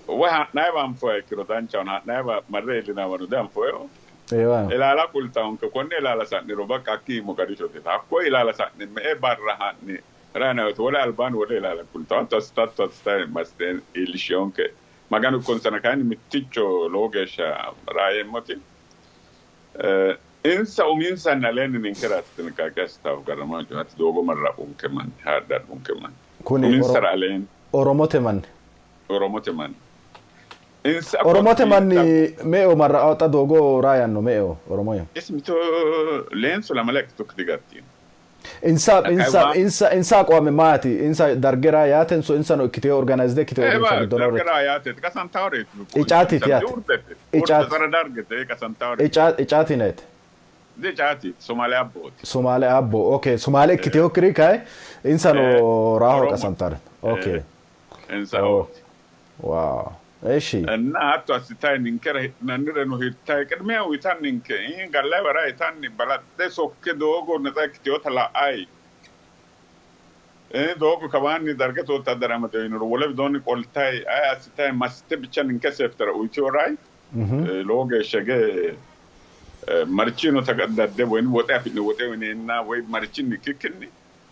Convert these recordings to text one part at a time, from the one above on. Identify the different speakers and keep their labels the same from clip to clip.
Speaker 1: Woy ha'nayiwa anfoha ikkiro danchaho, ha'nayiwa marre iillinawano dianfoyiho.
Speaker 2: Eewa.
Speaker 1: Ilaala kultawonke, konne ilaala sa'niro bakka hakkii Mogadishote. Hakko ilaala sa'ne me''e barra ha'ne rayina woyte wole albaanni wole ilaala kultawo. Hatto assite hatto assite massite iillishshewonke. Maganu ikkonsana kayinni mitticho lowo geeshsha raayeemmoti insa uminsanni aleenni ninkera xinqaaqe assitawo garamaho hatti doogo marra'unke manni haadhadhunke manni
Speaker 2: Kuni
Speaker 1: uminsara aleenni.
Speaker 2: Oromote manni.
Speaker 1: Oromote manni. Insa
Speaker 2: Oromote manni me'eho marra'awo xa doogo raayanno me'eho Oromoya?
Speaker 1: Isi mito leenso lamala ikkitukki digattino.
Speaker 2: Insa insa insa insa aqwaame maati? Insa darge raayatenso insano ikkiteyo organized ikkiteyo uurrinsha
Speaker 1: Ewa
Speaker 2: giddo
Speaker 1: darge
Speaker 2: nooreeti?
Speaker 1: raayateeti qasantaworeeti.
Speaker 2: Icaatiiti yaate.
Speaker 1: Urdete. Urde
Speaker 2: Icaati.
Speaker 1: tsara dargete qasantaworeeti.
Speaker 2: Ica icaati yinayite.
Speaker 1: Dicaatiiti Somaale abbooti.
Speaker 2: Somaale abbo. Okay. Somaale ikkiteyokkiri kayi insano raaho
Speaker 1: Oromote.
Speaker 2: qasantare. Okay.
Speaker 1: Insa
Speaker 2: Oh.
Speaker 1: ooti.
Speaker 2: Wow. Eshi.
Speaker 1: እና hatto assitayi ninkera hidhinannireno hirtayi qidmiya uyitanninke gallayi wara yitanni balaxxe sokke doogo naxa ikkiteyoota la'ayi doogo kawaanni dargete wottadara amadeo yiniro wole widoonni qoltayi ayi assitayi massite bicha ninke seeftera uyiteyorayi lowo geeshsha ge marichino tagadadde woyi woxe afi'ne woxe uyineenna woyi marichinni ikkikkinni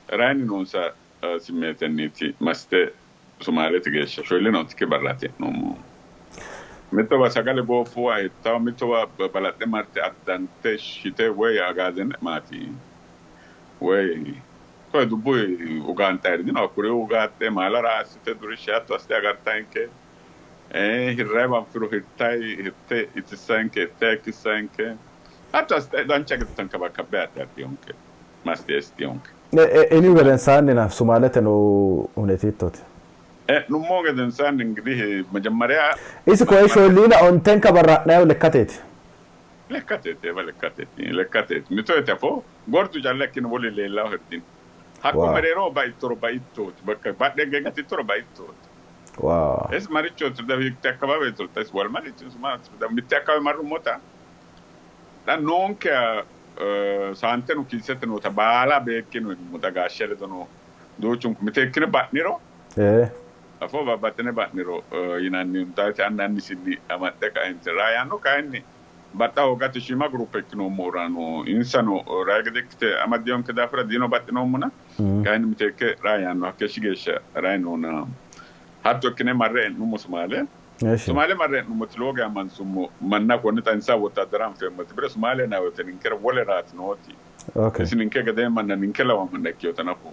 Speaker 1: rayini noonsa simmeetenniiti massite Sumaalete geeshsha shollino ontikki barraati hee'noommohu. Mittowa sagale gooffuwa hirtawo, mittowa balaxxe marte addante shite woy agaazene maati woy koye dubbu ugaanxayiri dino, hakkuri ugaaxxe maala raassite durishshe hatto assite agartayinke, hirrayiwa anfiro hirtayi hirte itissayinke hirte hayikkissayinke, hatto assite dancha gede tankabakkabbe haadhe hadhiyonke massite eessitiyonke.
Speaker 2: E'inihu gedensaannina Sumaalete noo huneeti hiittooti?
Speaker 1: E'nummo gedensaanni እንግዲህ መጀመሪያ
Speaker 2: Isi koye shoolliina ontenka barra ha'nayihu lekkateeti.
Speaker 1: Lekkateeti, ewa lekkateeti, lekkateeti. Mito yete afoo gordu calla ikkino wolu leellahu herdino. Hakko mereeroho baittoro baittooti, bakka badhe higge gatittoro baittooti. Es marichooti da hiitte akkawawe turta es wal marichi suma da mitte akkawawe marrummota xa noonkeha saanteno kiisete noota baala beeqqino yinummota gaashshe ledo no duuchunku miteekkine ba'niro afoo babbaxxine ba'niro yinanni taate anna annisinni amaxxe kaentinni raayanno kayinni baxxa hoogate shiima groupe ikkinoommohurano insano rayi gede ikkite amaddinonke daafira diino baxxinoommona kayinni miteekke raayanno hakkeeshshi geeshsha rayi noona hatto ikkine marre e'nummo Sumaale. Sumaale marre e'nummoti lowo geya mansummo manna konne xa insa wottaaddara anfeemmoti bire Sumaale yinanni woyte ninkera woleraati nooti. Isi ninke gedee manna ninke lawa manna ikkinota nafu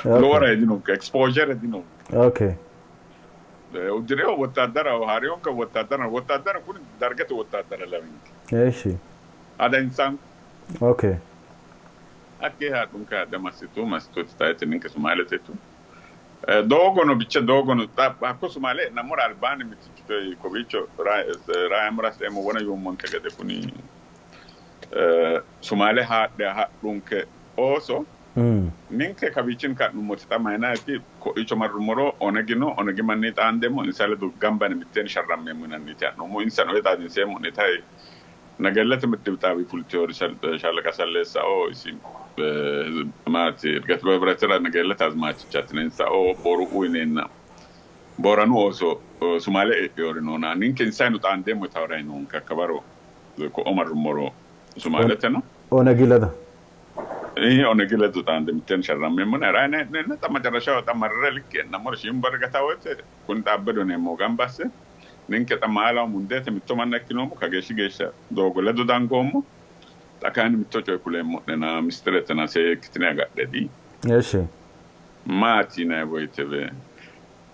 Speaker 1: lowo rayi dinonke, exposure dinonke. Uddireho wottaaddaraho haariyonke wottaaddara wottaaddara kuni dargete wottaaddara lawinke. Ada insanku. Hakkee haadhunke haadhe massitu massituti tayte ninke Sumaalete tu. Doogono bicha doogono hakko Sumaale e'nammora albaanni mittichu coyi kowiicho raayammora hasi'reemmo wona yuummonte gede kuni Sumaale haadhe hadhunke ooso ninke kawiichinni ka'nummoti xa mayinaati ko'iicho marrummoro Onegino Onegi manni xaandeemmo insa ledo gamba yine mitteenni sharrammeemmo yinanniiti ha'noommo insano ee xaadinseemmo'ne tayi Nagellete middib xaabi fultiyori Shaalaqa Salleessao isi maati Irgat Behibretira Nagellete azmaachichaati insao Boru'u yineenna Booranu ooso Sumaale e'iyori noona ninke insayino xaandeemmo yitawo rayi noonke hakka waro ko'o marrummoro Sumaaleteno.
Speaker 2: Onegi ledo.
Speaker 1: Ee Onegi ledo xaande mitteenni sharrammeemmona rayi hee'neenna xa macarashaho xa marre likke e'nammora shiimu barri gatawo woyte kuni xa Abbedo yineemmohu gamba asse Ninke xa maalaho mundeete mitto manna ikkinoommo, kageeshshi geeshsha doogo ledo dangoommo. Xa kayinni mitto coye kuleemmo'nena, mistiretena seekkitine agadhe dii.
Speaker 2: Eshi.
Speaker 1: Maati yinanni woyitewe,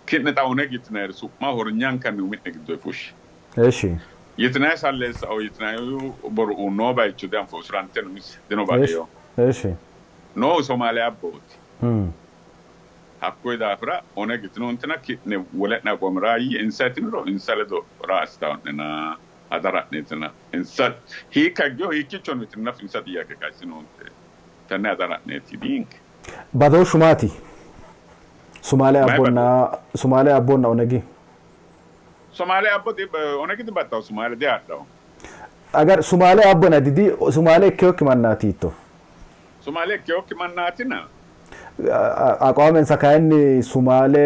Speaker 1: ki'ne xa Oneg yitinanniri su'ma hornyankanni umi'ne giddonni fushshe.
Speaker 2: Eshi.
Speaker 1: Yitinanni Salleessao yitinannihu boru'u noo bayicho dianfoonni, usurante no ise, dino
Speaker 2: Eshi.
Speaker 1: badheyo.
Speaker 2: Eshi.
Speaker 1: Noohu Somaaliya abbooti. Hakkuyi daafira Oneg yitinoontina ki'ne wole'ne aqoome raayye, insa yitiniro insa ledo raa assitawo'nena hadara'neetina. Insa hiikka higgeho hiikkiichono yitino nafa insa xiyyaaqe kayissinoonte. Tenne hadara'neeti yiinke.
Speaker 2: Badooshshu maati? Sumaale
Speaker 1: Mayi
Speaker 2: Abbonna
Speaker 1: badooshshi?
Speaker 2: Sumaale Abbonna Onegi.
Speaker 1: Somaale Abbo Onegi dibaxxawo, Sumaale dihadhawo.
Speaker 2: Agar Sumaale Abbona didi Sumaale ikkewokki mannaati yiitto.
Speaker 1: Sumaale ikkewokki mannaatina.
Speaker 2: Aqwaamensa kayinni Sumaale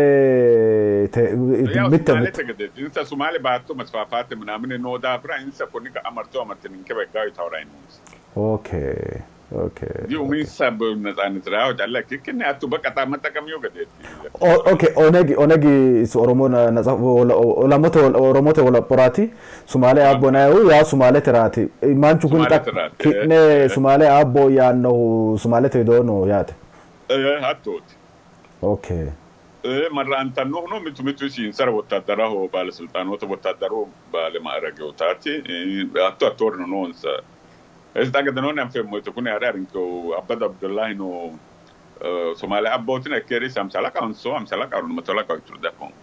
Speaker 1: ያው
Speaker 2: mitte
Speaker 1: ሱማሌ gedeeti insa Sumaale baatto መስፋፋት ምናምን noo daafira insa konni ka'a marto amarte ninke beggaw yitawo noonsa.
Speaker 2: Okay, okay.
Speaker 1: Di uminsa ነጻነት raw calla ikkikkinni hatto በቃ መጠቀሚው gedeeti.
Speaker 2: Okay, Onegi Oromo olamote Oromote wolaphoraati Sumaale abbo nayihu yaa Sumaaleterati manchu kuni xa
Speaker 1: Sumaaleterati,
Speaker 2: ki'ne Sumaale abbo yaannohu Sumalete widoo no yaate.
Speaker 1: Hattooti.
Speaker 2: Okay.
Speaker 1: Marra'antannohuno mitu mitu isinsara wottadaraho ባለስልጣኖት ወታደሩ ባለማዕረጌውታati hatto hattoorino noonsa. Esi xa gedenoonni anfeemmo woyte kuni hare harinkehu Abbadu Abdullahino Somaale abbootina ikkeeri isi hamsalaqahonso hamsalaqahono metolaqaho ikkiro diafoommo.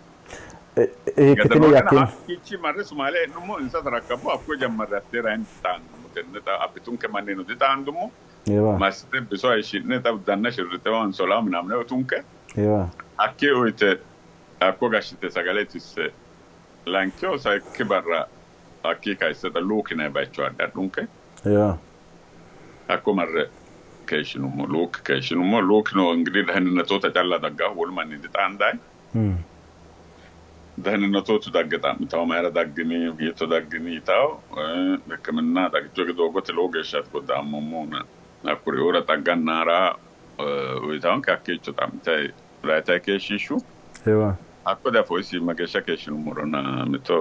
Speaker 2: Hiikkitini yakkiin
Speaker 1: Hakkiichi marre Somaale hee'nummo insa tarakkabu hakko jammarre hattee rahin xaandummo tenne xa abbitunke mannino dixaandummo
Speaker 2: Ewa
Speaker 1: massite biso hayishshi'ne xa uddanna shirrite honsola ምናምን utunke
Speaker 2: ewa
Speaker 1: hakkii uyite hakko gashshite sagale itisse lankeho sayikki barra hakkii kayisse xa luukinay bayicho adhadhunke
Speaker 2: ewa
Speaker 1: hakko marre keeshshinummo luuk keeshshinummo luukino እንግዲህ ደህንነቶota calla daggahu wolu manni dixaandayi ደህንነቶቱ dagge xa'mitawo mayira daggini hiitto daggini yitawo ሕክምና xagicho doogote lowo geeshshaati godda'ammommuna hakkuriuura xaggannara uyitawonke hakkiicho xa'mitayi rayitayi keeshshiishshu
Speaker 2: ewa
Speaker 1: hakko dafo isi mageeshsha keeshshinummorona mitto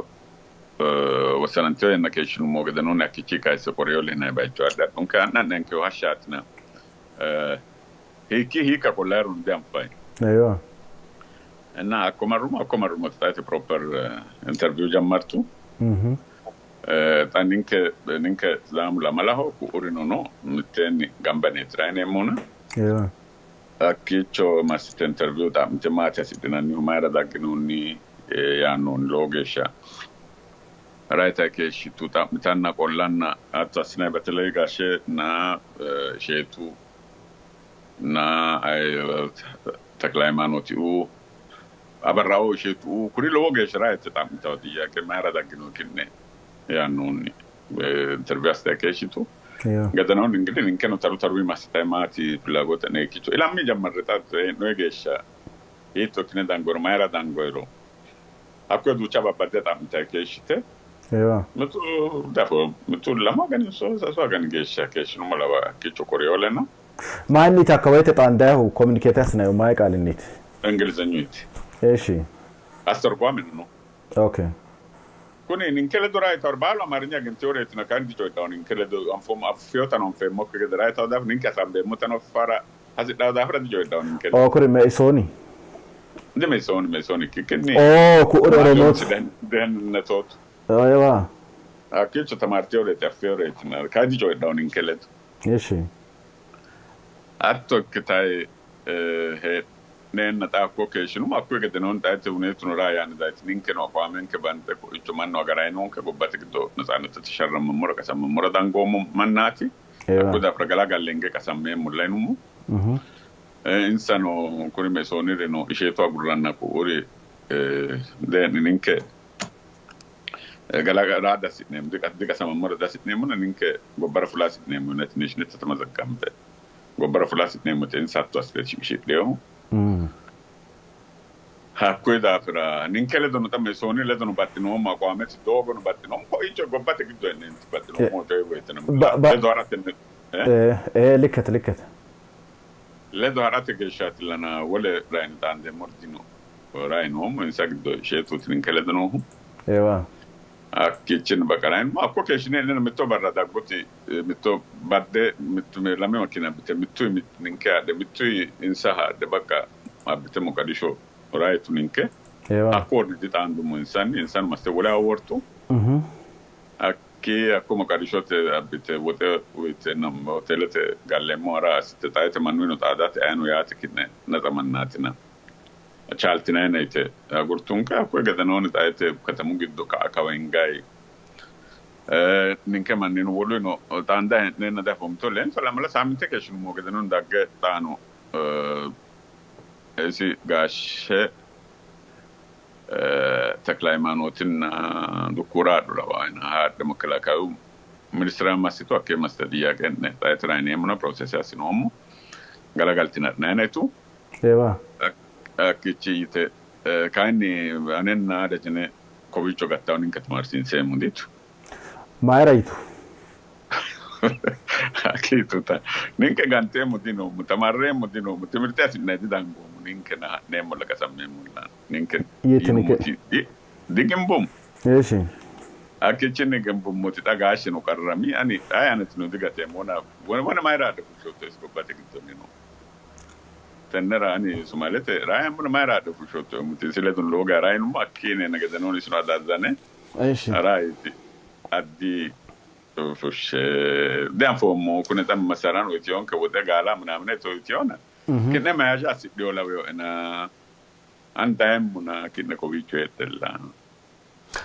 Speaker 1: wossananteyo yanna keeshshinummo gedenoonni hakkiichi kayisse qoreyo yinanni bayicho adhadhunke ha'nannenkehu hashshaatina hiikki hiikka qollayirono dianfayi
Speaker 2: ewa
Speaker 1: እና hakko marrumo hakko marrumo xaate proper interview jammartu. Xa ninke Sidaamu lamalaho ku'urino no mitteenni gamba yineeti rayineemmona
Speaker 2: ewa
Speaker 1: hakkiicho massite interview xa'mite maati hasidhinannihu mayira dagginoonni yaannoonni lowo geeshsha rayita keeshshitu xa'mitanna qollanna hatto assinayi በተለይ ጋሼ እና isheetu እና ተክለ ሃይማኖቲኡ አበራው isheetu kuri lowo geeshsha rayite xa'mitawo ጥያቄ mayira daggino ki'ne yaannoonni interview assitayi keeshshitu
Speaker 2: ewa
Speaker 1: gedenoonni እንግዲህ ninkeno taru taruyi massitayi maati ፍላጎት kicho ilammi jammarre xa hee'noyi geeshsha hiitto ikkine dangoyiro mayira dangoyiro hakkoye duucha babbadde xa'mitayi keeshshite
Speaker 2: ewa
Speaker 1: mitu dafo mitu lamu agani so sasu agani geeshsha keeshshinummo lawa hakkiicho Qoryooleno.
Speaker 2: Mayinniiti hakka woyte xaandayihu communicate assinayihu mayi qaalinniiti?
Speaker 1: እንግሊዘኙይቲ
Speaker 2: እሺ
Speaker 1: አስተርጓሚው ነው።
Speaker 2: Okay.
Speaker 1: Kuni ninke ledo rayitawo baalu አማርኛ agenteworeetina kayinni dicoyidhawo ninke ledo anfoommo affiyotano anfeemmokki gede rayitawo daafira ninke hasaambeemmotano affara hasidhawo daafira dicoyidhawo ninke ledo.
Speaker 2: Oo kuri Me'isooni.
Speaker 1: Di Me'isooni ikkikkinni
Speaker 2: Oo ku'uri Oromooti.
Speaker 1: ደህንነቶቱ
Speaker 2: Ewa
Speaker 1: hakkiicho tamaarteworeeti affeworeetina kayinni dicoyidhawo ninke ledo.
Speaker 2: እሺ
Speaker 1: Hatto ikkitayi hee'neenna xa hakko keeshshinummo hakkuyi gedenoonni xaate huneetuno raa yaanni dayiti ninkeno aqwaamenke banxe ko'icho mannu agarayi noonke gobbate giddo ነጻነት ተሸረመmmora qasammammora dangoommo mannaati.
Speaker 2: Ewa
Speaker 1: Hakkuyi daafira galagallenke qasammeemmolla yinummo. Insano kuri Mesoonirino isheetu agurranna ku'uri dee'ni ninke galaga dasi'neemmo diqasamammora dasi'neemmona ninke gobbara fula hasi'neemmo United Nations ተመዘጋምte gobbara fula hasi'neemmote insa hatto assite shiqishidheehu. Hakkuyi daafira ninke ledono xa Mesooni ledono baxxinoommo aqwaamete doogono baxxinoommo ko'icho gobbate giddo hee'neenti baxxinoommo coyi woyteno ledo harate
Speaker 2: likkete likkete.
Speaker 1: ledo harate geeshshaatillana wole rayino xaandeemmori dino rayinoommo insa giddo isheetuuti ninke ledo noohu.
Speaker 2: Ewa
Speaker 1: Hakkiichinni baqa rayinummo hakko keeshshine hee'neno mitto barra dagguti mitto badde mittu lame makina abbite mittuyi ninke haadhe mittuyi insa haadhe baqa abbite Moqadisho rayitu ninke
Speaker 2: ewa
Speaker 1: hakko worni dixaandummo insanni insano massite wolewa wortu. Hakkii hakko Moqadishote abbite woxe uyitenna hoteelete galleemmo hara assite xaayete mannuyino xaadate ayino yaate ki'ne natsa mannaatina chaaltinayina yite agurtunke hakkuyi gedenoonni xaayete katamu giddo ka'a kawa hingayi ninke mannino woluyino xaandayi hee'neenna diafoommo mitto leenso lamala saaminte keeshshinummo gedenoonni dagge xaano isi gaashshe ተክለ ሃይማኖትና ዱኩራ haadhu lawaayina haadhe መከላከያው ሚኒስትራ massitu hakkee massite ጥያቄ xaayete rayineemmona process assinoommo galagaltine adhinayina yitu.
Speaker 2: Ewa.
Speaker 1: Hakkiichi yite kayinni anenna Dejene kowiicho gattawo ninke tamaarsiinseemmo diyitu.
Speaker 2: Mayira yitu?
Speaker 1: Hakkiituta ninke ganteemmo dinoommo, tamarreemmo dinoommo, timirte hasi'nanni didangoommo, ninkena ha'neemmolla qasammeemmolla ninke
Speaker 2: Yitinike.
Speaker 1: yinummoti digimbummo.
Speaker 2: Eshi.
Speaker 1: Hakkiichinni gimbummoti xa gaashsheno qarrami ani xaa anetino digateemmo wona wona mayira adhe fushshootto isi gobbate giddonni no. Tennera ani Somalete raayammono mayira adhe fushshootto yoommoti isi ledo lowo geya raayinummo hakkiini gedenoon isino adazzane
Speaker 2: Eshi.
Speaker 1: raayiti addi fushshe dianfoommo kune xa masaran uyitiyonke woxe gaala ምናምን uyitiyona ki'ne mayaasha assidhiyo laweyoena an dayeemmona ki'ne kowiicho heedhella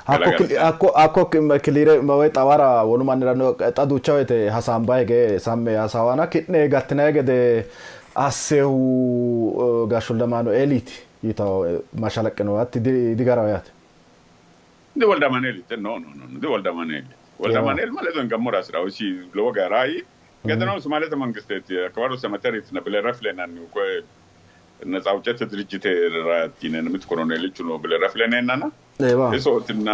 Speaker 2: Hakko
Speaker 1: galagalte
Speaker 2: hakko kilire woy xawara wolu mannira xa duucha woyte hasaambayi hige samme hasaawana ki'ne gattinayi gede assehu gashshu Wolde yitawo mashalaqqe no hatti digaraho yaate.
Speaker 1: Di Wolde Amanueli no no no di Wolde Amanueli Wolde
Speaker 2: Ewa.
Speaker 1: Amanuel ma ledo ingammora hasirawo isi lowo geya raayi gedenoon Somalete mangisteeti akkawaru semeteriitina bile reflenanni koye ነጻ አውጪ ድርጅት ራቲነን ምት ኮሎኔልቹ ነው ብለ ረፍለኔናና
Speaker 2: Ewa.
Speaker 1: እሶትና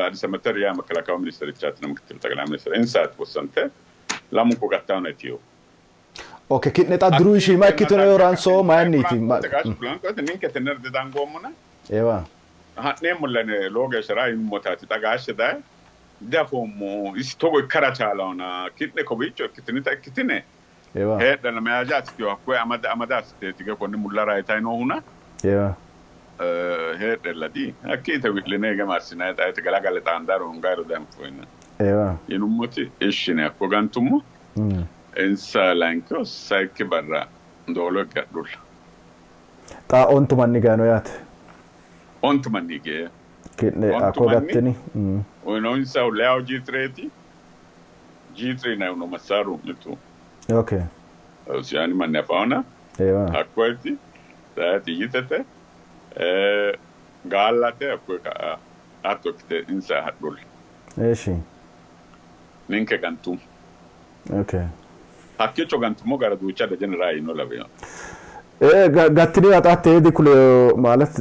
Speaker 1: አዲስ መተር ያ መከላከያ ሚኒስትር ቻት ነው ምክትል ጠቅላይ ሚኒስትር ኢንሳት ወሰንተ ላሙንኮ ጋታው ነው ቲዮ
Speaker 2: Okay ki'ne xa diru shiima ikkitino ranso mayinniiti?
Speaker 1: ተቃሽ ብላንቆት ኒንከ ተነርድ ዳንጎሙና
Speaker 2: Ewa.
Speaker 1: ha'neemmollane lowo geeshsha raayimmotaati xagaashshe daye diafoommo isi togo ikkara chaalawona ki'ne kowiicho ikkitinita ikkitine
Speaker 2: Ewa.
Speaker 1: heedhana meyaja assiteyo hakkoye amada amada assiteeti ge konni mulla raayitayi noohuna
Speaker 2: Ewa.
Speaker 1: Heedhella di hakkiite wi'line hige massinayi xayete galagale xaandaro hongayiro danfoyina
Speaker 2: Ewa.
Speaker 1: yinummoti ishshine hakko gantummo insa layinkiho sayikki barra doolo higge hadhulla.
Speaker 2: Xa ontu manni gayino yaate.
Speaker 1: Ontu manni hige
Speaker 2: Ki'ne
Speaker 1: ontu
Speaker 2: hakko
Speaker 1: manni
Speaker 2: gattini.
Speaker 1: uyinoyinsahu leyawo G3ti G3 yinannihu no massaaru mitu
Speaker 2: Okay.
Speaker 1: siyaani manni afaona
Speaker 2: Ewa.
Speaker 1: hakkoyeti xiyyitete gaallate hakkoye ka'a hatto ikkite insa hadhulla.
Speaker 2: Eshi.
Speaker 1: Ninke gantummo.
Speaker 2: Okay.
Speaker 1: Hakkiicho gantummo gara duucha Dejene raayino lawino.
Speaker 2: Gattini xa hattee dikuleyo ማለት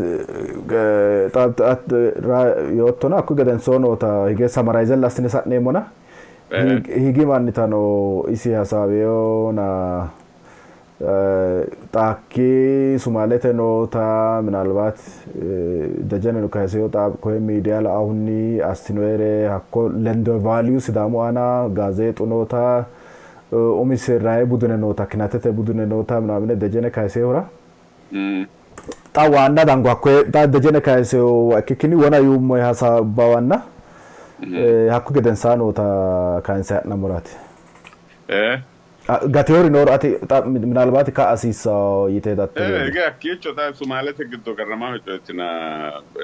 Speaker 2: yoottona hakkuyi gedensoo noota hige summarise assine sa'neemmona higi mannitano isi hasaaweyona xa hakkii Sumalete noota ምናልባት Dejeneno kayiseyo xa koye miidiya la"ahunni assinoyere hakko lendo value Sidaamu aana gaazeexu noota umise rayi budune noota kinatete budune noota ምናምን Dejene kayisehura xa waanna dango hakkoye xa Dejene kayiseyo ikkikkinni wona yuummoye hasaabbawanna hakku gedensaa noota kayinse ha'nammoraati. Gateori nooro ati xa ምናልባት ka'a hasiissawo yite hedattori
Speaker 1: Hige hakkiicho xa Sumalete giddo garramaho coyetina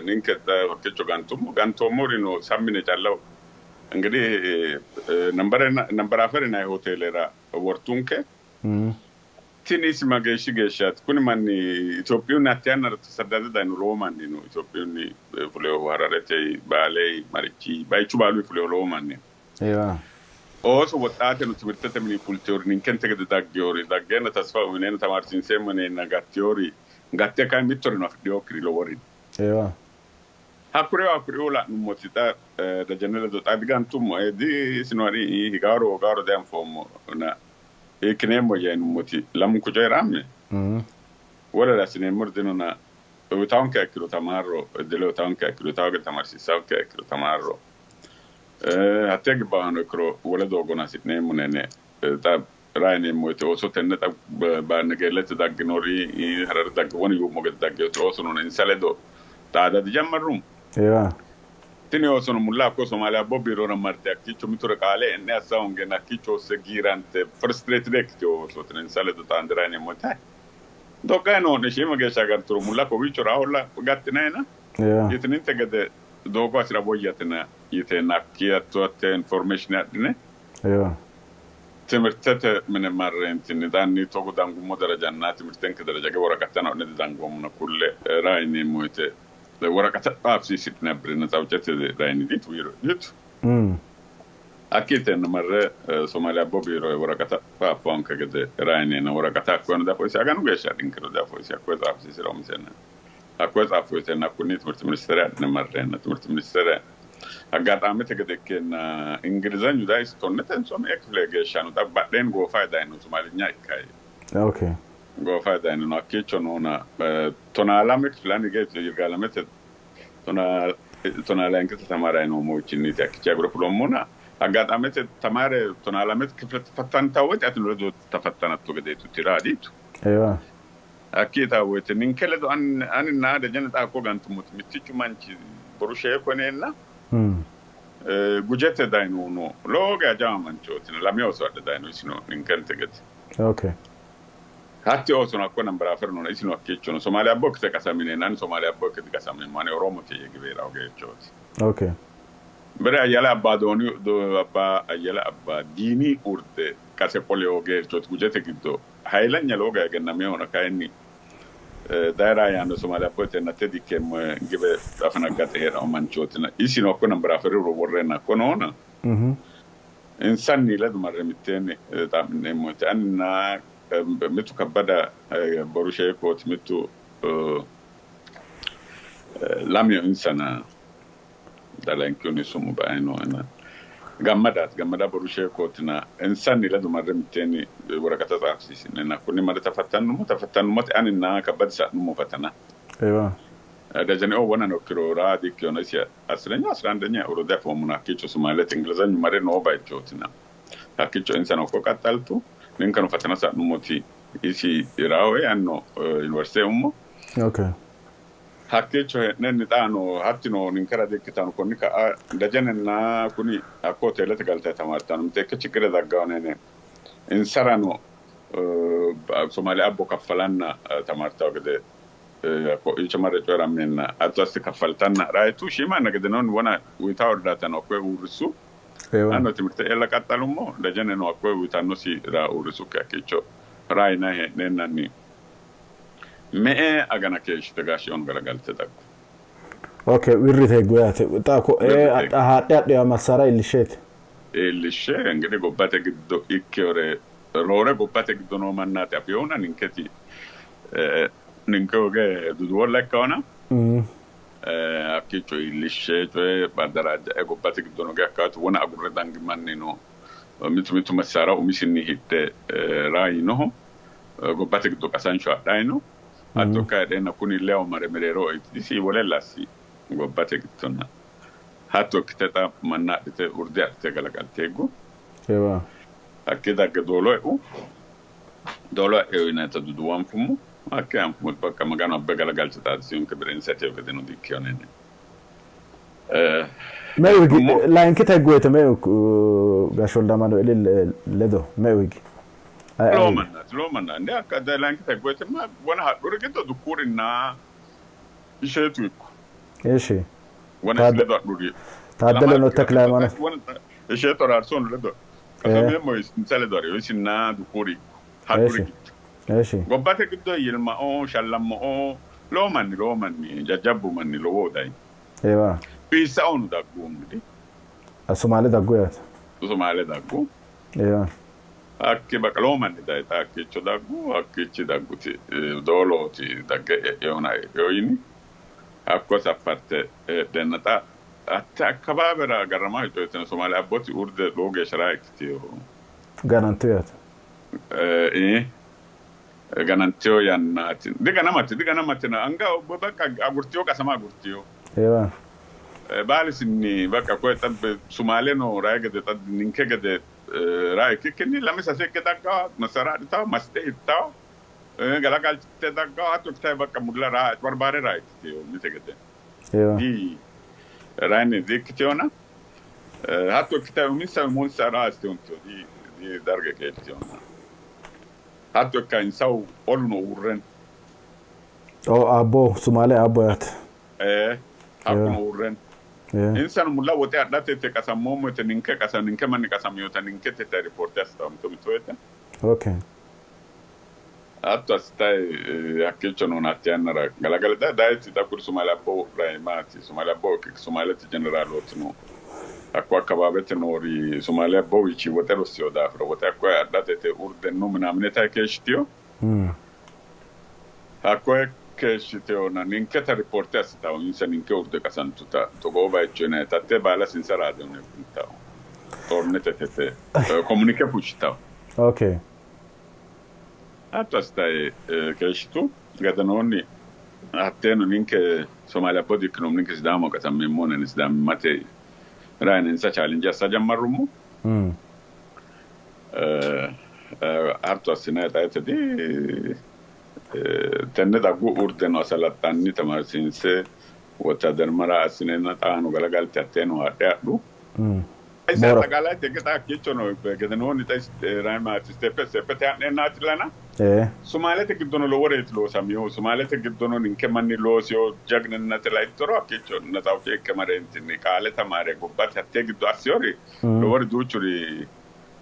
Speaker 1: ninke xa hakkiicho gantummo gantoommori no sammine calla እንግዲህ ነምበራፈር yinanni hoteelera wortunke tini isi mageeshshi geeshshaati kuni manni Itophiyunni hatte yannara tasaddade dayino lowo manni no Itophiyunni fuleyohu Hararete Baalei marichi bayichu baaluyi fuleyo lowo manni no.
Speaker 2: Ewa.
Speaker 1: Ooso woxxaate no timirtete mini fulteyori ninkente gede daggeyori daggeenna tasfa uyineenna tamaarsiinseemmo yineenna gatteyori gatte kayinni mittoreno afidhinokkiri lowori no.
Speaker 2: Ewa.
Speaker 1: Hakkuriyo hakkuriyo la'nummoti xa Dejene ledo xa digantummo di isino ani higaaro hogaaro dianfoommo na hiikkineemmo yeenummoti lamunku coyi'ramme wolere assineemmori dinona uyitaanke ikkiro tamaarro iddile uyitaanke ikkiro uyitawo gede tamarsiissaanke ikkiro tamaarro hattee gibbaano ikkiro wole doogona hasi'neemmo nene xa rayineemmo woyte ooso tenne xa Negeellete dagginori Harare dagge wona yuummo gede daggewoti oosono insa ledo xaada dijammarrummo.
Speaker 2: Ewa.
Speaker 1: Tini oosono mulla hakko Somaaliya abbo biirora marte hakkiicho mitore qaale e'ne assa hoongeenna hakkiicho hosse giirante frustrated ikkitewo oosooti insa ledo xaande rayineemmo woyte doqqayi noo'ne shiima geeshsha agarturo mulla kowiicho raholla gattinayina
Speaker 2: Ewa.
Speaker 1: yitininte gede doogo hasi'ra woyyatina yiteenna hakkii hatto hatte information adhine
Speaker 2: Ewa.
Speaker 1: timirtete mine marreentinni xaanni togo dangummo darajanna timirtenke daraja ge woraqattana o'ne didangoommona kulle rayineemmo woyte woraqata xaafsiisidhine abbire ነጻ አውጪ rayini ditu yitu. Hakkiitenno marre Somaali abbo biiro woraqata xaaffonke gede rayineena woraqata hakkoyeno diafoisi aganu geeshsha adhinkero diafoisi hakkoye xaafisiisira umisenna hakkoye xaaffu yiteenna hakkunni timirti ministere adhine marreenna timirti ministere aggaxaamete gede ikkeenna Ingilizanyu dayisi tonnetenso me''e kifile geeshshano xa badheen goofayi dayino Somaalinya ikkayi
Speaker 2: Okay.
Speaker 1: goofayi dayino no hakkiicho noona 12 kifile ani hige Yirgaalamete tonaa layinkite tamaarayi noommowichinniti hakkiichi agure fuloommona aggaxaamete tamaare 12 kifile tafattantawo woyte atino ledo tafattanatto gedeetu tira diitu.
Speaker 2: Ewa.
Speaker 1: Hakkii yitaa woyte ninke ledo aninna Dejene xa hakko gantummoti mittichu manchi Boru Sheeko yineenna Gujete dayinohu no. Lowo geya jawa manchootina lame ooso adhe dayino isino ninkente gede.
Speaker 2: Okay.
Speaker 1: Hatti oosono hakko Nambaraafere noona isino hakkiicho no. Somaali abbo ikkite qasami yineenna ani Somaali abbo ikke diqasameemmo ani Oromote yee giwe hee'rawo geerchooti.
Speaker 2: Okay.
Speaker 1: Bire Ayyala Abbaa Dooni Abbaa Ayyala Abbaa Diini urde qase qolewo geerchooti Gujete giddo. Hayilanya lowo geya egennaminohona kayinni dayira yaanno Somaali abbo yiteenna te diikkeemmo yee giwe afanaggaxe hee'ranno manchootina isino hakko Nambaraaferiru worreenna hakko noona insanni ledo marre mitteenni xa'mi'neemmo yite aninna mittu Kabbada Boru Sheekooti mittu Lamiyo insana Dalayinkihunni su'mu bae nooena Gammadaati. Gammada Boru Sheekootina insanni ledo marre mitteenni woraqata xaafisiisi'nenna hakkunni marre tafattannummo. Tafattannummoti aninna Kabbadi sa'nummo fatana.
Speaker 2: Ewa.
Speaker 1: Dajaneo wonano ikkiro raa diikkinona isi asirenya asira andenya euro diafoommona hakkiicho Sumaalete Ingilizanyu mare noo bayichootina hakkiicho insano hakko qaxxaltu. Ninkeno fatana sa'nummoti isi raaho eanno yuniversite eummo.
Speaker 2: Okay.
Speaker 1: Hakkiicho hee'nenni xaano hattino ninkera di''ikkitanno. Konni ka'a Dajenenna kuni hakko hoteelete galtanni tamaartanno. Miteekke chiggire dagganno yine insarano Somaali abbo kaffalanna tamaartanno gede ko'iicho marre coyi'rammeenna hatto assite kaffaltanna raytu. Shiima yanna gedenoonni wona uyitawo irdaatano hakkoye uurrissu. Anino timirte'yalla qaxxalummo. Dajeneno hakkoye uyitannosi raa uurrisukki hakkiicho raa yinanni hee'neennanni Me''e agana keeshshite gaashshi'ono galagalte daggu?
Speaker 2: Ok, wirrite higgu yaate. Xa ko'e
Speaker 1: Wirrite higgu.
Speaker 2: haadhe hadhiwa massara iillishsheeti.
Speaker 1: Iillishshe ingidihi gobbate giddo ikkewore roore gobbate giddo noo mannaati afinohuna ninketi ninke hoge duduwolla ikkahona hakkiicho iillishshe coye addaraajja'e gobbate giddo noo geya wona agurre dangi manni no. Mitu mitu massaara umisinni hidhe raa yiinoho. Gobbate giddo qasansho adhanni no. Hatto ikka heedheenna kuni leyo mare mereero isi wole lassi gobbate giddonna hatto ikkite xa manna adhite urde adhite galagalte higgu.
Speaker 2: Ewa.
Speaker 1: Hakkii dagge doolo e'u. Doolo e'u yinannita duduwo anfummo. Hakkii anfummoti bakka Maganu abbe galagalche xaadisinonke bire insa teyo gedeno dikkino yine
Speaker 2: Meu higi
Speaker 1: hee'nummo.
Speaker 2: layinkita higgu woyite meu Gaashshe Woldamaanueeli ledo meu higi? Aye
Speaker 1: Lowo
Speaker 2: aye higi?
Speaker 1: mannaati, lowo manna. Inde hakka layinkita higgu woyite ma wona hadhuri giddo Dukkuurinna Isheetu ikko.
Speaker 2: Eshi.
Speaker 1: Wona isi ledo hadhuri.
Speaker 2: Taaddeleno Tekle Hayimaanot.
Speaker 1: Isheetu Araarsono ledo qasameemmo insa ledo hariyo isinna Dukkuuri ikko hadhuri giddo.
Speaker 2: Eshi.
Speaker 1: Gobbate giddo Yilmao, Shallammao lowo manni lowo manni jajjabbu manni lowohu dayi.
Speaker 2: Ewa.
Speaker 1: Fiissaono daggu ungidi.
Speaker 2: Sumaale daggu yaate.
Speaker 1: Sumaale daggu.
Speaker 2: Ewa.
Speaker 1: Hakki baqa lowo manni dayi xa hakkiicho daggu hakkiichi dagguti doolooti dagge e'eona e'eo yini. Hakko saffarte heedheenna xa hatte akkabaabera garramaho coyitino Somaale abboti urde lowo geeshsha raha ikkitino.
Speaker 2: Ganantu yaate.
Speaker 1: Ee, ganantino yannaati. Diganamate, diganamatina anga bakka agurtino qasama agurtino.
Speaker 2: Ewa.
Speaker 1: Baalisinni bakka koye xa Sumaaleno rayi gede xa ninke gede rayi ikkikkinni lame sase ikke daggawo masara adhitawo massite hirtawo galagalchite daggawo hatto ikkitayi bakka mulla raa barbaare raa ikkitino mite gede.
Speaker 2: Ewa.
Speaker 1: Di rayinni di ikkitinona hatto ikkitayi uminsa umonsa raa assite huntino di di darge qeeltinona. Hatto ikka insahu oluno uurre no.
Speaker 2: O Aabbo Sumaale Aabbo yaate.
Speaker 1: Ee, hakkuno uurre no.
Speaker 2: Ee.
Speaker 1: Insano mulla woxe adhate yite qasammoommo yite ninke qasa ninke manni qasaminota ninkete yitayi ripoorte assitawo mito mito woyte.
Speaker 2: Okay.
Speaker 1: Hatto assitayi hakkiicho noona hatte yannara galagale dayi dayiti xa kuri Sumaale Abbo rayi maati Sumaale Abbo Sumaalete jeneraalooti no. Hakko akkawaawete noori Somaaliya abbowichi woxe rossiyo daafira woxe hakko adhatete urdenno minaamine tay keeshshitiyo. Hakko keeshshiteyona ninketa ripoorte assitawo insa ninke urde qasantuta togoo bayicho yinayita hattee baala sinsa raadiyoone kultawo. Xoornetete komunike fushshitawo.
Speaker 2: Okay.
Speaker 1: Hatto assitayi keeshshitu gadanoonni hatteeno ninke Somaaliya abbo dikkinoommo ninke Sidaamaho qasammeemmo yinanni Sidaamimmate raayine insa challenge assa jammarrummo. Hatto assinayi xayite di tenne daggu urdeno asalaxxanni tamarsiinse wottadarmara assineenna xaano galagalte hatteeno haadhe hadhu. Ise aጠቃላይ xa hakkiichono gedenoonni xa raymaati steppe steppete ha'neennaati lana. Sumaalete giddono loworeeti loosaminohu. Sumaalete giddono ninke manni loosiyo jagninnate laittoro hakkiicho ነፃ አውጪ ikke mareentinni qaale tamaare gobbate hattee giddo assiyori lowori duuchuri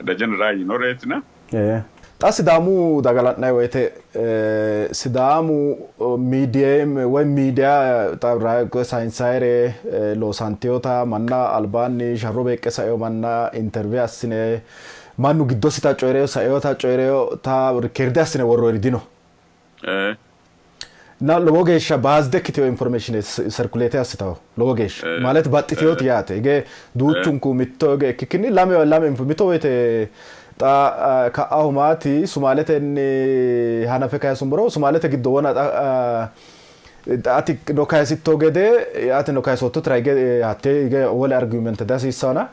Speaker 1: dajen raayinoreetina.
Speaker 2: Xa Sidaamu daga la'nanni woyte Sidaamu miidiya woy miidiya sayinsayire loosanteyota manna albaanni sharro beeqqe saeo manna interview assine mannu giddosita coyi'reyo saeota coyi'reyota record assine worroyiri dino. Na lowo geeshsha biased ikkiteyo information circulate assitawo lowo geeshsha ማለት baxxiteyooti yaate hige duuchunku mitto hige ikkikkinni lame lame mito woyte xa ka'ahu maati Sumaaletenni hanafe kayisummoro Sumaalete giddo wona xa ati no kayisitto gede ati no kayisottotira hige hattee hige wole argument dihasiissannona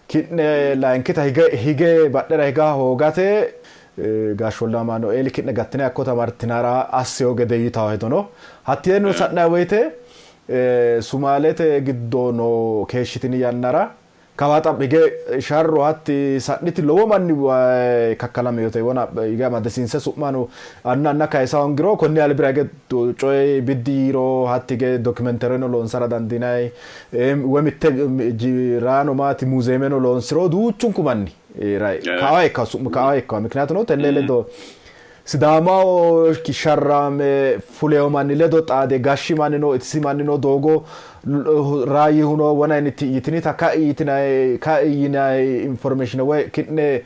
Speaker 2: ki'ne layinkita hige hige badhera higa hoogate Gaashsholla Amaanueeli ki'ne gattine hakko tamartinara assiyo gede yitawo hedo no. Hatteeno sa'nanni woyte Sumaalete giddo noo keeshshitini yannara kawa xaphi hige sharro hatti sa'niti lowo manni kakkalameyote wona hige amadisiinse su'mano anna anna kayisa hoongiro konni albira hige coyi biddi yiiro hatti hige dokimentereno loonsara dandiinanni woy mitte raano maati muuzeemeno loonsiro duuchunku manni kawa ikka su'mu kawa ikka mikniyatuno tenne ledo Sidaamaho sharrame fuleyo manni ledo xaade gashshi manni no itisi manni no doogo raayyihu no wona yitinita kai yitinay kai yinay information woy ki'ne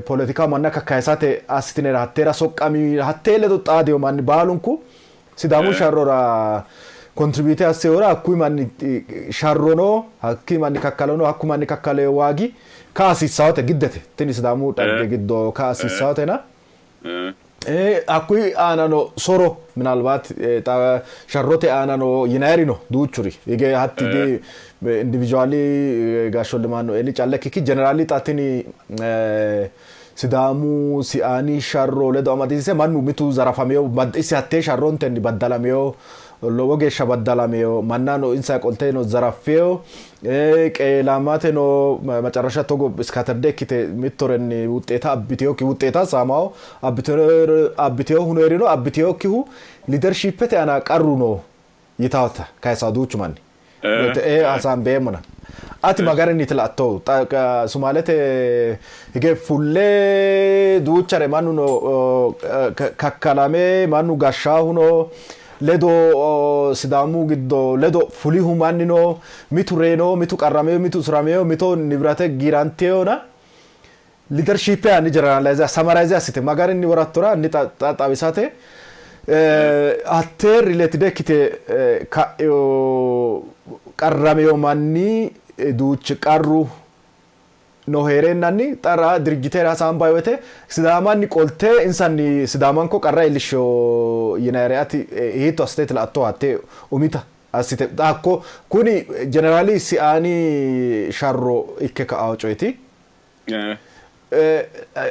Speaker 2: poletika manna kakkayisate assitinera hatteera soqqami hattee ledo xaadeyo manni baalunku Sidaamu sharrora contribute asseyora hakkuyi manni sharrono hakkuyi manni kakkalono hakku manni kakkaleyo waagi ka hasiissawote giddete tini Sidaamu dhagge giddo ka hasiissawotena hakkuyi aanano soro minalbaat sharrote aanano yinayiri no duuchuri hige hatti di individually Gaashsholle Maanueeli calla ikkikki generally xa tini Sidaamu siaani sharro ledo amadisiise mannu mitu zarafameyo isi hattee sharrontenni baddalameyo lowo geeshsha baddalameyo mannano insa qolteno zaraffeyo qeelamateno macarasha togo iskaterde ikkite mittorenni wuxxeeta abbiteyokki wuxxeeta saamaho abbiteyohuno heerino abbiteyokkihu leadershipete aana qarru no yitaata kayisa duuchu manni te'ee hasaambeemmona. Ati ma garinniiti la''attohu? Sumaalete hige fulle duuchare mannuno kakkalame mannu gashshaahuno ledo Sidaamu giddo ledo fulihu mannino mitu reyino, mitu qarrameo, mitu usurameo, mito nibirate giiranteyona leadership hanni generalize summarize assite ma garinni worattora hanni xawisate hattee related ikkite ka'eo qarrameo manni duuchi qarru no hee'reennanni xara dirjitera hasaambanni woyte Sidaamanni qolte insanni Sidaamanko qarra iillishsho yinayire ati hiitto assiteeti la''atto hattee umita assite hakko kuni generali siaani sharro ikke ka'ao coyeti.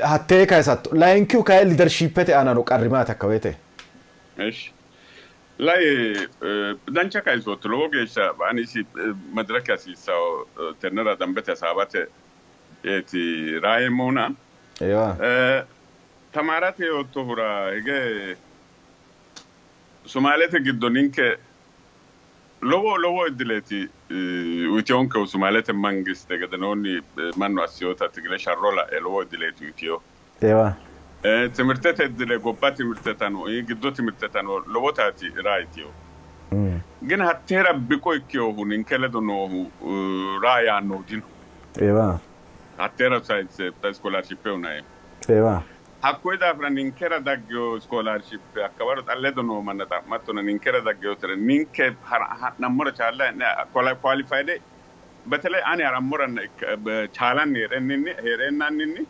Speaker 2: Hattee kayisatto. Layinkihu kayi leadershipete aana no qarri maati hakka woyte?
Speaker 1: Eshi. Lai dancha kayisootto lowo geeshsha ani isi madirake hasiissawo tennera dambete hasaawate yeeti raayeemmohuna.
Speaker 2: Eewa.
Speaker 1: Tamaarate yoottohura hige Sumaalete giddo ninke lowo lowo iddileeti uyitiyonkehu Sumaalete mangiste gedenoonni mannu assiyota Tigire sharro la'e lowo iddileeti uyitiyo.
Speaker 2: Eewa.
Speaker 1: Timirtete iddile gobba timirtetano giddo timirtetano lowotaati raayitiyo. ግን hatteera biqo ikkinohu ninke ledo noohu raa yaannohu dino.
Speaker 2: Ewa.
Speaker 1: Hatteera scholarship unayi.
Speaker 2: Ewa.
Speaker 1: Hakkuyi daafira ninkera daggino scholarship hakkawaro xa ledo noo manna xa'mattona ninkera dagginotera ninke ha'nammora chaalla qualified በተለይ ani harammoranna chaalanni hee'reennanninni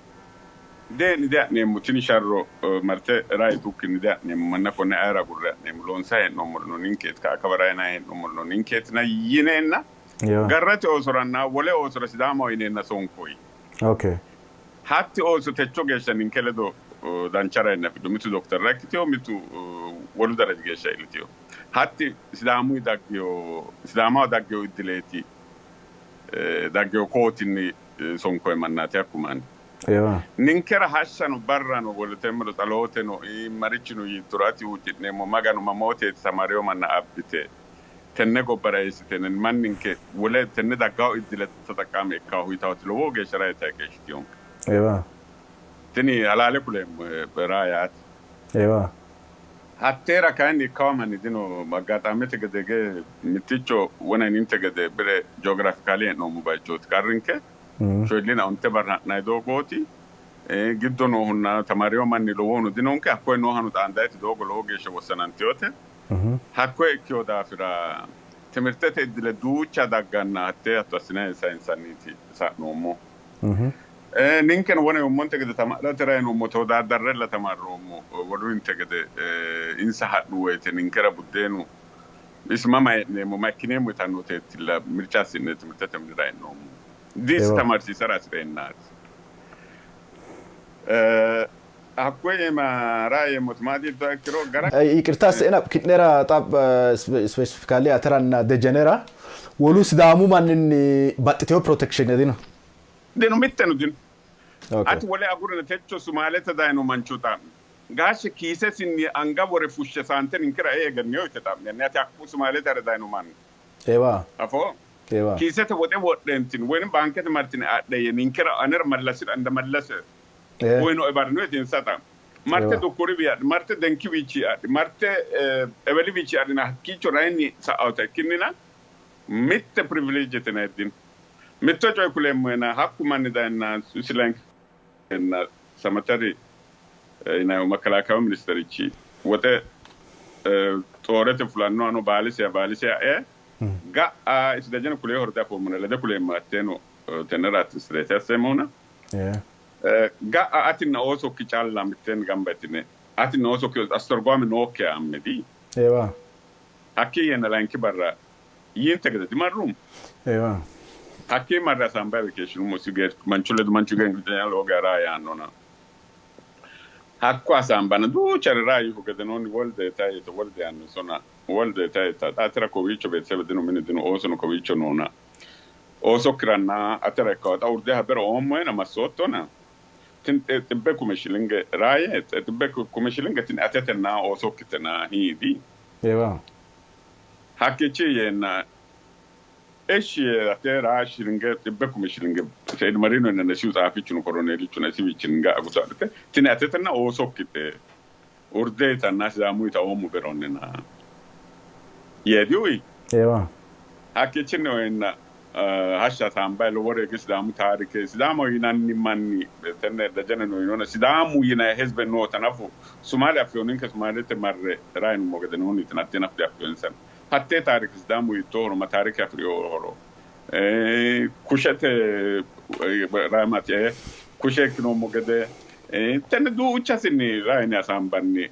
Speaker 1: dee'ni de'neemmo tini sharro marte rayitukkinni de'neemmo manna konne ayira agurre ha'neemmo loonsayi hee'noommorino ninkeeti kaakaba rayinayi hee'noommorino ninkeetina yineenna garrate oosoranna wole oosora Sidaamaho yineenna sonkoyi.
Speaker 2: Okay.
Speaker 1: Hatti ooso techo geeshsha ninke ledo dancha rayinna afidhu mitu dokiterra ikkiteyo mitu wolu daraji geeshsha iilliteyo. Hatti Sidaamuyi daggeyo Sidaamaho daggeyo iddileeti daggeyo kootinni sonkoyi mannaati hakku manni. Ninkera hashshano barrano woletemmero xalooteno marichino yiittoro ati huucci'neemmo Maganu mamooteeti Samaariyo manna abbite tenne gobbara eessite manninke wole tenne daggawo iddile ተጠቃሚ ikkaahu yitaati lowo geeshsha rayitayi keeshshitinonke.
Speaker 2: Ewa.
Speaker 1: Tini halaale kuleemmo raa yaate.
Speaker 2: Ewa.
Speaker 1: Hatteera kayinni ikkawo manni dino aggaxaamete gede ge mitticho wona yininte gede bire geographically hee'noommo bayichooti qarrinke. Shoyillina onte barra ha'nayi doogooti. Giddo noohunna tamariyo manni lowohuno dinonke hakkoye noohano xaandayiti doogo lowo geeshsha wossanantiyote. Hakkoye ikkiyo daafira timirtete iddile duucha dagganna hattee hatto assinayi sayinsanniiti sa'noommo. Ninkeno wona yoommonte gede tamadhate rayinoommo tewodaadarrella tamarroommo woluyinte gede insa hadhu woyte ninkera buddeenu isi mama hee'neemmo ma ikkineemmo yitannoteettilla mirca assi'ne timirtete minira e'noommo. Diisi tamarsiisara hasi'reennaati. Hakkoye iima raa yeemmoti maati yiittoha ikkiro gara
Speaker 2: ይቅርታ ስena ki'nera xa specifically ateranna Dejenera wolu Sidaamu manninni baxxiteyo protection dino.
Speaker 1: Dino mitteno dino. Ati wole agurina techo Sumaalete dayino mancho xa'mi. Gaashshe kiisesinni anga wore fushshe saante ninkera ee egenniyo yite xa'mi. Ati hakku Sumaalete hare dayino manni.
Speaker 2: Ewa.
Speaker 1: Afoo?
Speaker 2: Ewa.
Speaker 1: Kiisete woxe wodheentin woynim baankete martine adhe yee ninkera anera mallasira inda mallase woyino ebarino yite insa xa'mi. Marte Dukkuriwi adhi, marte Denkiwiichi adhi, marte Eweliwiichi adhina hakkiicho rayinni sa'awota ikkinnina mitte privilege yitine dino. Mitto coye kuleemmohena hakku manni dayinna Silankenna Samatari yinannihu makalakayu ministerichi woxe xoorete fulannohano baalisiha baalisiha ee ga'a isi dajeno kulee horde afoommona lede kuleemmo hatteeno tennera attistireete asseemmona ga'a atinna oosokki calla mitteenni gamba yitine atinna oosokki astorgoame nookkiha amme di
Speaker 2: Ewa.
Speaker 1: Hakkii yeenna layinki barra yiinte gede dimarrummo.
Speaker 2: Ewa.
Speaker 1: Hakkii marre hasaambayiwe keeshshinummo isi manchu ledo manchu gede Ingilizenya lowo geya raa yaannona. Hakko hasaambanna duuchare raa yiihu gedenoonni wolde tayita wolde yaanno isona wolde tayita xa atera kowiicho beetesebe dino minu dino oosono kowiicho noona oosokkiranna atera ikkawo xa urdeha bero oommohena massoottona tini xibbe kume shilinge raaye xibbe kume shilinge tini atetenna oosokkitena hiidi.
Speaker 2: Ewa.
Speaker 1: Hakkiichi yeenna Eshshi yee ate raa shilinge xibbe kume shilinge Seid Marino yinanni isihu xaafichuno koroneelichuno isiwiichinni ga'a guto adhite tini atetenna oosokkite urdeetanna Sidaamuyita oommo beronnina yee diuyi.
Speaker 2: Eewa.
Speaker 1: Hakkiichinni oyeenna hashsha hasaambayi lowore hige Sidaamu taarike Sidaamaho yinanni manni tenne Dajeneno yinona Sidaamu yinanni hezbe noota nafu Sumaale affino ninke Sumaalete marre rainummo gedenoonniiti hattee nafu diaffino insano. Hattee taarike Sidaamu hiittoohoro ma taarike afi'rinohoro kushete raamati kushe ikkinoommo gede tenne duuchasinni raayine hasaambanni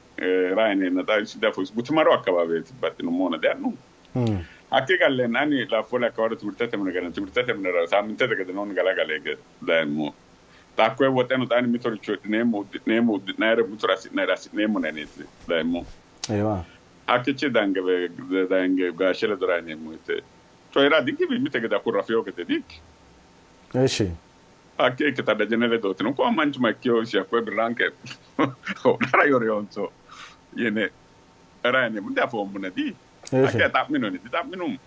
Speaker 1: raayineenna xa isi diafosi butimaro akkabaabeeti baxxinummohuna diannu. Hakkii galleenna ani laaffole akkawaro timirtete mine gale timirtete minira saammintete gedenoonni galagale hige dayemmo. Xa hakkoye woxeno xa ani mitoricho hidhineemmo uddi'neemmo uddi'nayire mitore hasi'nayire hasi'neemmo neneeti dayemmo.
Speaker 2: Eewa.
Speaker 1: Hakkiichi dange dange gaashe ledo rayineemmo yite coyi'ra digiwi mite gede hakku rafiyo gede diikki.
Speaker 2: Eshi.
Speaker 1: Hakki ikkita Dejene ledootino koo manchu ma ikkiyo isi hakkoye birranke ho'lara yoriyonso yine rayineemmo diafoommona di.
Speaker 2: Eshi.
Speaker 1: Hakkiya xa'minoni dixa'minummo.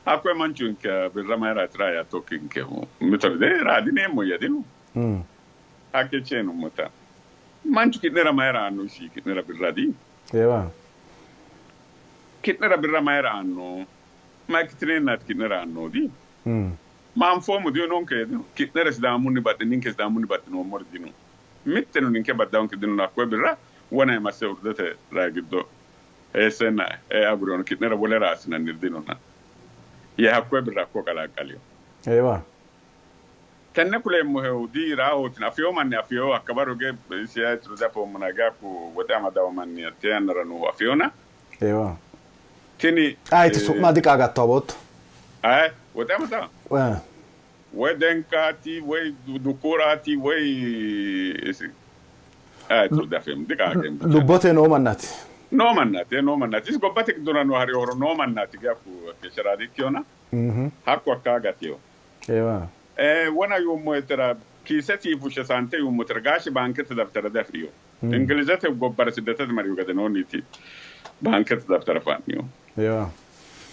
Speaker 1: Hakkoye manchu inke birra mayiraati raa yaattokkinkehu mitore de raa dineemmo yadinu. Hakkiichi yinummota manchu ki'nera mayira aanno isi ki'nera birra di.
Speaker 2: Eewa.
Speaker 1: Ki'nera birra mayira aanno? Ma ikkitineennaati ki'nera aannohu? Ma anfoommo dinonke ki'nera Sidaamunni baxxe ninke Sidaamunni baxxinoommori dino. Mitteno ninke baddaonke dino hakkoye birra wona masse urdete rayi giddo heesseenna agurino ki'nera wolera assinanniri dinona. Yee hakkoye birra hakko qalaqqaliyo.
Speaker 2: Eewa.
Speaker 1: Tenne kuleemmohehu diiraahooti afiyo manni afiyo hakka barru ge siyaatiro dafoommona gaakku woxe amadawo manni hatte yannara noohu afiyona.
Speaker 2: Eewa.
Speaker 1: Tini
Speaker 2: Ayiti su'ma diqaagatto abootto.
Speaker 1: Ay woxe amadawo. Woy denkaati woy dukkuuraati woy ayitiro dafeemmo diqaageemmo.
Speaker 2: Lubbote noo mannaati.
Speaker 1: Noo mannaati noo mannaati isi gobbate giddora noo hari horo noo mannaati gaakku keeshsharaadi ikkiyona. Hakku hakkaa gatiyo.
Speaker 2: Eewa.
Speaker 1: Wona yuummoetera kiiseti fushshe saante yuummotera gaashe baankete daftara diafi'riyo. Ingilizete gobbara siddetete mariyo gadenoonniti baankete daftara fa'niyo.
Speaker 2: Eewa.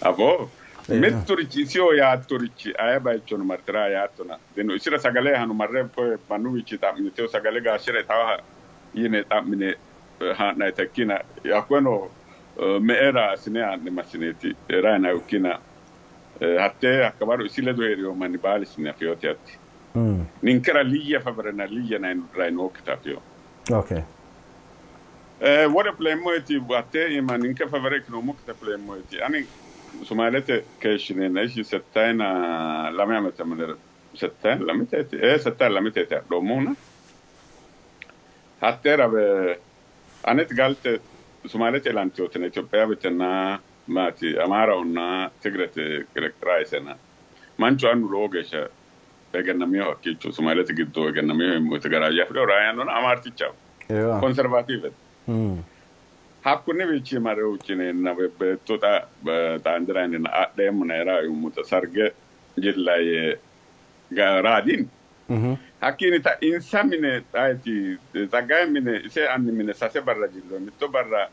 Speaker 1: Afoo mitturichi isiyo yaattorichi aye bayichono martira yaattona dino isira sagale hanu marre koye mannuwiichi xa'miniteyo sagale gaashera itaaha yine xa'mine haa'nayita ikkina hakkoyeno me'era assine haa'ne massineeti rayina ikkina hatte hakka isi ledo hee'riyo manni baalisinni afiyoti hatti. Ninkera liyya fabarena liyya rayinookkita afiyo.
Speaker 2: Okay.
Speaker 1: Wole kuleemmoeti hatte ima ninke fabare ikkinoommokita kuleemmoeti ani Sumaalete keeshshineenna isi settayina lame amete minira settayina lameteeti settayina lameteeti adhoommohuna hatteera aneti galte Sumaalete ilantiyootina Itophiyaawetenna maati Amaarahonna Tigrete raayisena manchu annu lowo geeshsha egennamiyoho hakkiicho Sumaalete giddo egennamiyoho yemmoete garaayya afidhino raayannona Amaartichaho konservaatiivete. Hakkunniwiichi mare huccineenna beetto xaandirayinna adheemmona era yummota sarge jillaye raadin. Hakkiini ta insa mine ayeti Tsaggaye mine ise anni mine sase barra jillo mitto barra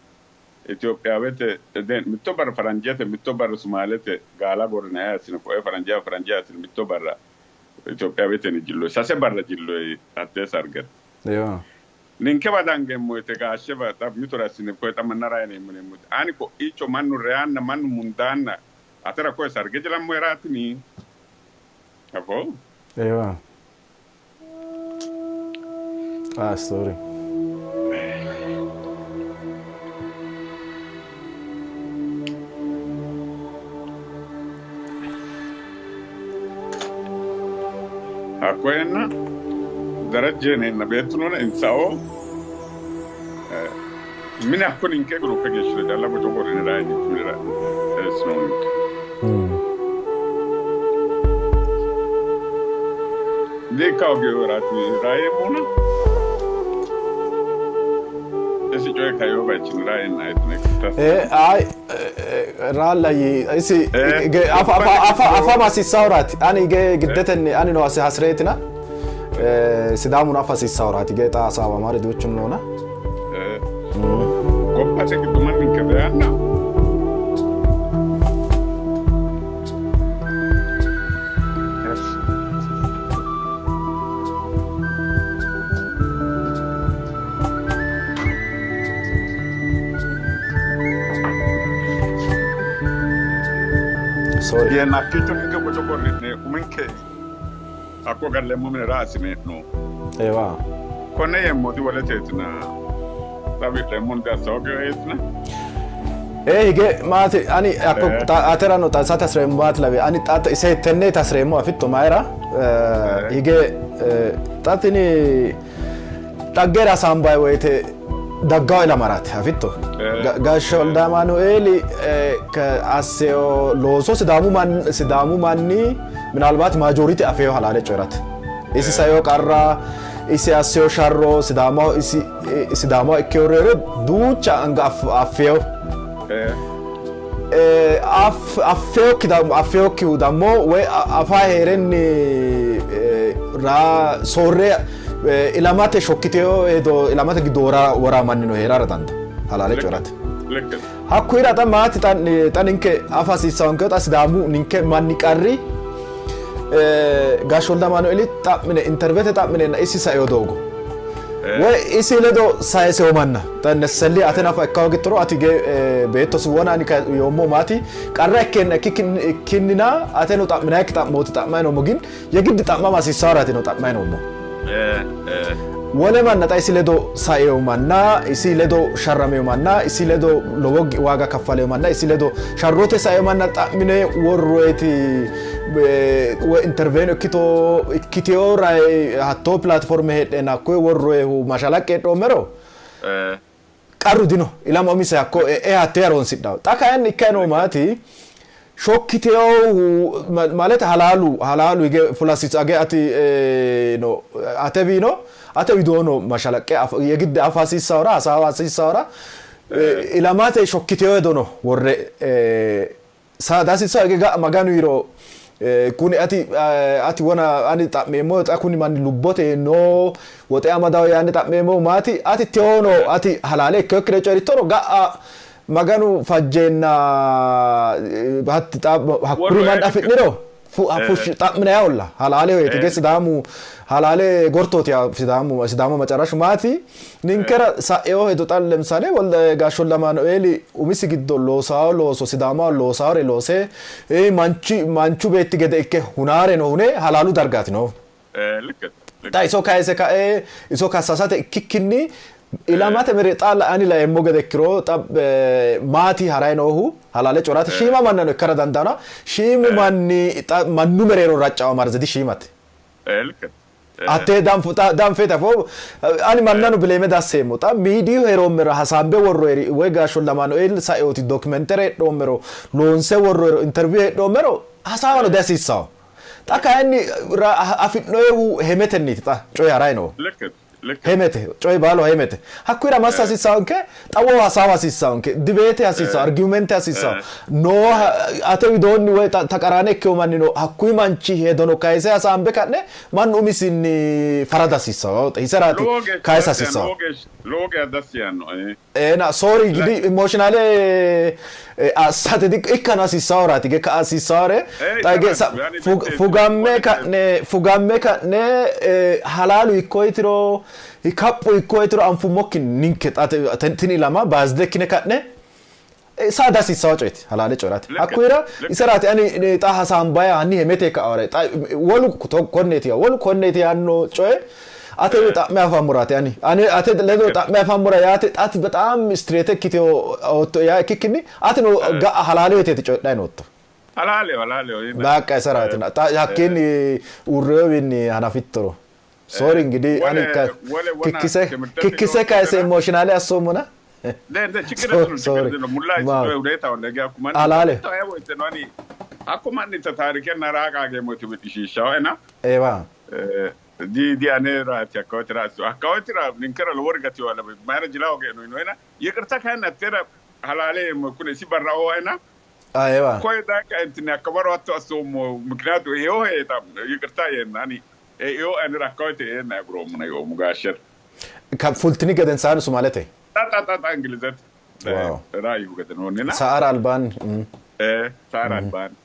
Speaker 1: Itophiyawete mitto barra faranjete mitto barra Sumaalete gaala gorrina assine koe faranjiya faranjiya assine mitto barra Itophiyawete ni jillo sase barra jillo hattee sargera.
Speaker 2: Eewa.
Speaker 1: Ninkewa dangeemmo woyte gaashshe mitora assine koye xa manna rayineemmo yineemmo woyte ani ko'iicho mannu reyaanna mannu mundaanna atera koye sarge jilammo eraatini afoo.
Speaker 2: Eewa. Ah, sorry.
Speaker 1: Hakkoyenna darajjeeneenna beettunoona insao mine hakko ninke guruppe geeshshira calla boco gorrine raayinitti minira eessinoonninke. Diikka hogeyoraati raayeemmona isi coye kayo bayichinni raayeenna
Speaker 2: Ay raalla isi afama hasiissahuraati ani ge giddetenni anino hasireetina Sidaamuno afa hasiissahuraati ge xa hasaawamari duuchu noona.
Speaker 1: Gobbate giddo manninke reyaanna
Speaker 2: Sorry.
Speaker 1: Yeenna hakkiicho ninke boco gorri'ne uminke hakko galleemmo mine raasine hee'noommo.
Speaker 2: Eewa.
Speaker 1: Konne yeemmoti woleteetina xawi'leemmon diassawogeetina.
Speaker 2: Ee hige maati ani hakko aterano xawisate hasireemmo maati lawe ani xa ise tenne hasireemmo afitto mayira hige xa tini xaggera hasaambayi woyte daggawo ilamaraati afitto Gaashshe Wolde Amaanueeli asseyo looso Sidaamu manni minaalbaati maajoorite afeyo halaale coyi'rate isi sayo qarra isi asseyo sharro Sidaamaho isi Sidaamaho ikkeyorere duucha anga affeyo affeyokkihu dammo woy afa hee'renni soorre ilamate shokkiteyo hedo ilamate giddo woramannino hee'rara danda halaale coyi'rate. Hakkuyira xa maati xa ninke afa hasiissanonkehu xa Sidaamu ninke manni qarri Gaashshe Wolde Amaanueeli xa'mine intervete xa'mineenna isi saino doogo. Woy isi ledo sayisewo manna xa necessarily ate nafa ikka hoogittoro ati ge beettosi wona ani yoommo maati qarra ikkeenna ikkinnina ateno xa'minayikki xa'mooti xa'may noommo gin yegiddi xa'mama hasiissaworaati no xa'may noommo. Wole manna xa isi ledo saewo manna, isi ledo sharramewo manna, isi ledo lowo waaga kaffalewo manna, isi ledo sharrote saewo manna xa'mine worroyeti woy intervene ikkito ikkitewo rayi hattoo platforme heedheenna hakkoye worroyehu mashalaqqe heedhoommero qarru dino. Ilama umise hakko e'e hattee haroonsidhanno. Xa kayinni ikkayi noo maati shokkiteyohu ማለት halaalu halaalu hige fula hasiisa age ati no atewiino ate widoono mashalaqqe yegidde afa hasiissahura hasaawa hasiissahura ilamate shokkiteyo hedono worre saada hasiissaho hige ga'a maganu yiro kuni ati ati wona ani xa'meemmo xa kuni manni lubbote noo woxe amadaho yaanni xa'meemmohu maati ati tewono ati halaale ikkinokkire coyi'rittoro ga'a maganu fajjeenna hatti xa hakkuri manni afi'niro xa'minayaholla halaaleho yeeti ge sidaamu halaale gortooti sidaamu sidaamu macarashu maati ninkera sa'eyo hedo xa lemsale wolde gaashsholla Amaanueeli umisi giddo loosawo looso sidaamaho loosaore loose manchi manchu beetti gede ikke hunaareno hune halaalu dargaati noohu. Xa iso kayise kae iso kassasate ikkikkinni ilamate mere xa ani laeemmo gede ikkiro xa maati haray noohu halaale corate shiima mannano ikkara dandaana shiimu manni xa mannu mereero raccawa marze dishiimate. Hattee danfeete afoo ani mannano bileeme dasseemmo xa miidiyu heeroommero hasaambe worroeri woy gaashsholla Amaanueel saeoti dokimentere heedhoommero loonse worroero interview heedhoommero hasaawano dihasiissawo. Xa kayinni afi'noehu hemetenniiti xa coyi harayi noohu. Hemete coyi baalu hemete. Hakkuyira massa hasiissaanke xawoho hasaawa hasiissaanke dibeete hasiissawo argumente hasiissawo noo ate widoonni woy taqaraane ikkewo manni no hakkuyi manchi hedono kayise hasaambe ka'ne mannu umisinni farada hasiissawo hiseraati kayisa hasiissawo.
Speaker 1: Lowo geeshsha dassi yaannoe.
Speaker 2: Eena sorry gidi emotionale assate ikkano hasiissaworaati ge ka'a hasiissawore xage fugamme ka'ne fugamme ka'ne halaalu hikkoyitiro kaphu hikkoyitiro anfummokki ninke tini ilama baazde ikkine ka'ne saada hasiissawo coyeti halaale coyrate hakkuyira iseraati ani xa hasaambaya hanni hemete ka'aware xa wolu konneeti wolu konneeti yaanno coye ate xa'me afammuraati ani ani ate ledo xa'me afammura yaate xati በጣም ስትሬት ikkiteyo ootto yaa ikkikkinni atino ga'a halaale yeteeti coyidhayi nootto.
Speaker 1: Halaaleho halaaleho.
Speaker 2: Baaqqa iseraati hakkiinni uurriyowiinni hanafittoro. Sorry እንግዲህ ani kikkise kikkise kayise emotionally assoommona.
Speaker 1: Sorry.
Speaker 2: Halaale.
Speaker 1: Hakko manni ta taarikenna raaqaageemmoti wixishiishshawo
Speaker 2: Ewa.
Speaker 1: Di di aneraati hakkawotira hakkawotira ninkera lowo rigatiyo mayra jila hogeeno yinoena ይቅርታ kayinni atera halaale kune isi barrao ena
Speaker 2: Ewa.
Speaker 1: koye daaka intini akkabaro hatto assoommo ምክንያቱ ይኸው ይቅርታ yeenna ani eo anera hakkawote yeenna agurommona yoommo gaashshera
Speaker 2: Fultini gedensaani Sumalete.
Speaker 1: xa xa xa xa ingilizete raayihu gedenoonnina
Speaker 2: Sa'ara albaanni.
Speaker 1: Sa'ara albaanni.